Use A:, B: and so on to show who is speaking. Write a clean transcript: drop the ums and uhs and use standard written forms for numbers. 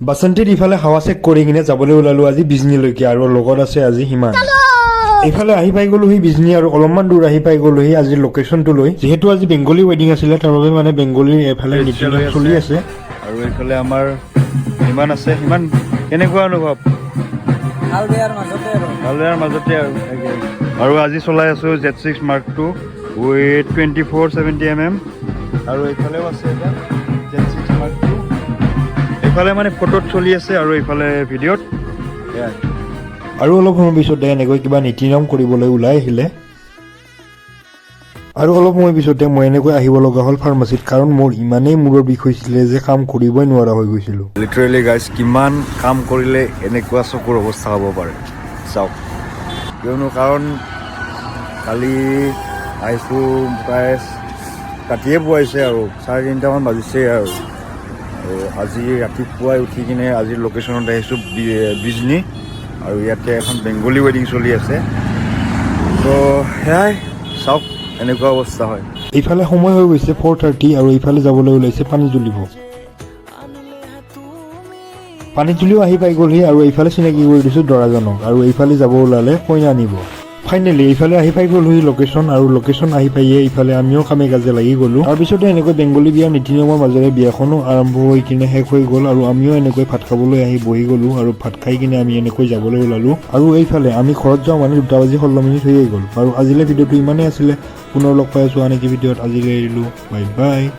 A: বাসন্তীৰ ইফালে হাৱা চেক কৰি কিনে যাবলৈ ওলালো আজি বিজনীলৈকে আৰু লগত আছে আজি সিমান। এইফালে আহি পাই গ'লোহি বিজনী আৰু অলপমান দূৰ আহি পাই গ'লোহি আজিৰ লোকেশ্যনটো লৈ। যিহেতু আজি বেংগলী ৱেডিং আছিলে, তাৰ বাবে মানে বেংগলী এইফালে নীতি নিয়ম চলি আছে।
B: আৰু এইফালে আমাৰ সিমান আছে। সিমান, কেনেকুৱা অনুভৱ?
C: ভাল বেয়াৰ মাজতে আৰু।
B: ভাল বেয়াৰ মাজতে আৰু। আৰু আজি চলাই আছোঁ Z6 mark two with 24-70 mm। আৰু এইফালেও আছে এটা জেড 6 মাৰ্ক টু। এইফালে মানে ফটোত চলি আছে আৰু এইফালে ভিডিঅ'ত, সেয়াই।
A: আৰু অলপ সময় পিছতে এনেকৈ কিবা নীতি নিয়ম কৰিবলৈ ওলাই আহিলে। আৰু অলপ সময় পিছতে মই এনেকৈ আহিব লগা হ'ল ফাৰ্মাচীত, কাৰণ মোৰ ইমানেই মূৰৰ বিষ হৈছিলে যে কাম কৰিবই নোৱাৰা হৈ গৈছিলোঁ।
B: লিটাৰেলি গাইজ, কিমান কাম কৰিলে এনেকুৱা চকুৰ অৱস্থা হ'ব পাৰে চাওক। কিয়নো কাৰণ কালি আহিছোঁ, প্ৰায় ৰাতিয়ে পুৱাইছে আৰু 3:30মান বাজিছে আৰু আৰু আজি ৰাতিপুৱাই উঠি কিনে আজিৰ লোকেশ্যনত আহিছোঁ বিজনী আৰু ইয়াতে এখন বেংগলী ৱেডিং চলি আছে। ত' সেয়াই চাওক, এনেকুৱা অৱস্থা হয়।
A: এইফালে সময় হৈ গৈছে 4:30 আৰু এইফালে যাবলৈ ওলাইছে পানী তুলিব। পানী তুলিও আহি পাই গ'লহি আৰু এইফালে চিনাকি কৰি দিছোঁ দৰাজনক আৰু এইফালে যাব ওলালে কইনা আনিব। ফাইনেলি এইফালে আহি পাই গ'লহি লোকেশ্যন আৰু লোকেশ্যন আহি পাইয়ে এইফালে আমিও কামে কাজে লাগি গ'লো। তাৰপিছতে এনেকৈ বেংগলী বিয়াৰ নীতি নিয়মৰ মাজেৰে বিয়াখনো আৰম্ভ হৈ কিনে শেষ হৈ গ'ল আৰু আমিও এনেকৈ ভাত খাবলৈ আহি বহি গ'লো আৰু ভাত খাই কিনে আমি এনেকৈ যাবলৈ ওলালো। আৰু এইফালে আমি ঘৰত যাওঁ মানে 2 বাজি 16 মিনিট হৈয়ে গ'ল। আৰু আজিলৈ ভিডিঅ'টো ইমানেই আছিলে। পুনৰ লগ পাই আছোঁ আন এটি ভিডিঅ'ত। আজিলৈ এৰিলোঁ, বাই বাই।